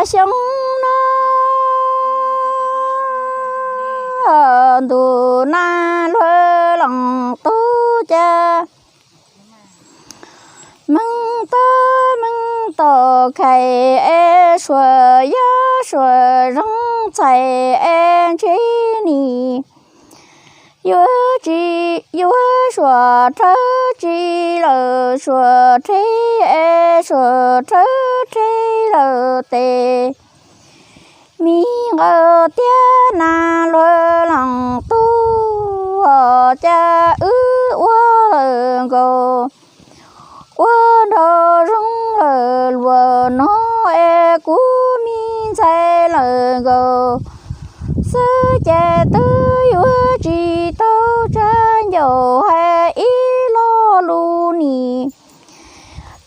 Xyoo no ntuj nag luag lees tub cas meej tag meej tau khais es suav yaj suav zoo txhais es ntshe nim yuav tsis yuav suav rhawv tsis lawm suav rhe es suav rhawv rhe lawm tes me nqaws tiab nag luag lees tub os cas wb ua lawm nkaus ua nraug zoo lawm luag no es kuv me ntxhais lawm nkaus xwb ces twb yuav tsis tau tsa ncaus hais ib lo lus nim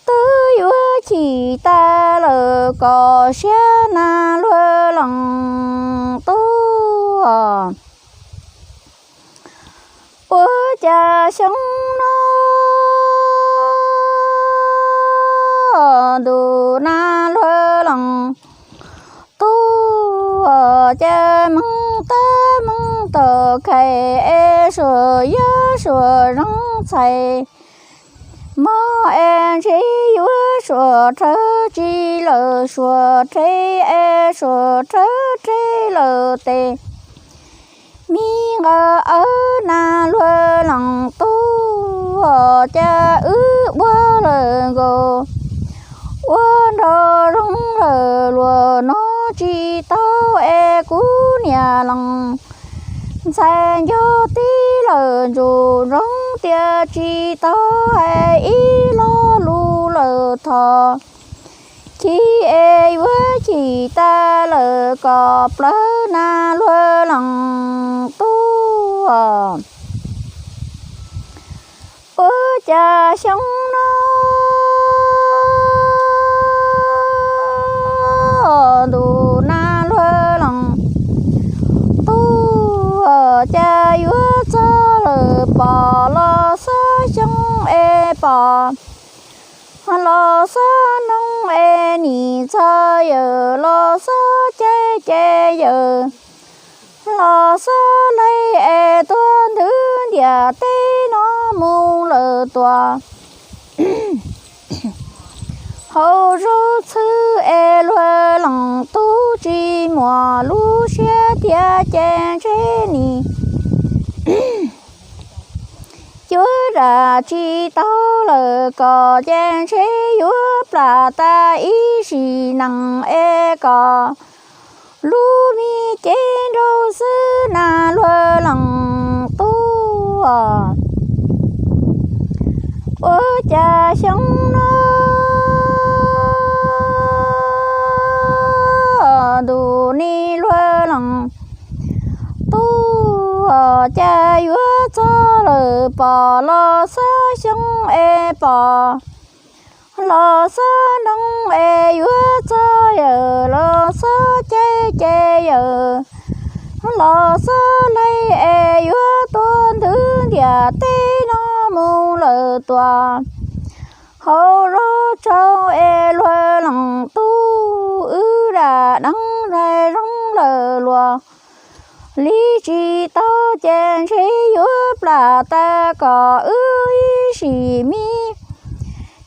twb yuav chim tas lawm kom siab nag luag lees tub os. Ua cas xyoo no ntuj nag luag lees tub os cas meej tag meej tau khais es suav yaj suav zoo txhais mog es ntshe yuav suav rhawv tsis lawm suav rhe es suav rhawv rhe lawm tes me nqaws awb nag luag lees tub os cas wb ua lawm nkaus ua nraug zoo lawm luag no tsis tau es kuv niam lees ntxhais nco tib lawm ntsum nroog tias tsis tau hais ib lo lus lawm thov chim es yuav chim tas lawm kom plawv nag luag lees tub os. Ua cas xyoo no ntuj nag luag lees tub os cas yuav txog lawm pom los xob xyoo es pom los xob noog es nim txog yawm los xob caij ces yawm los xob laij es tuaj ntwv ntiam teb no mus lawm tuaj hauv zaug txhwb es luag lees tub tsis muaj lub siab thiab ces ntshe nim yuav ram tsis tau lawm kom ces ntshe yuav plam tas ib sim neej es kom lub me cev nraug xwb nag luag lees tub os. Ua cas xyoo no ntuj nag luag lees tub os cas yuav txog lawm pom los xob xyoo es pom los xob noog es yuav txog yawm los xob caij ces yawm los xob laij es yuav tuaj ntwv ntiam teb no mus lawm tuaj hauv zaug tsaus es luag lees tub wb dam deeb nraim zoo lawm luag li tsis tau ces ntshe yuav plam tas kom wb ib sim me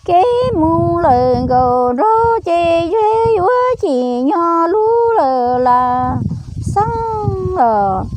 kev mus lawm nkaus nraug ces ntshe yuav chim nyog lub lawm las xeeb os.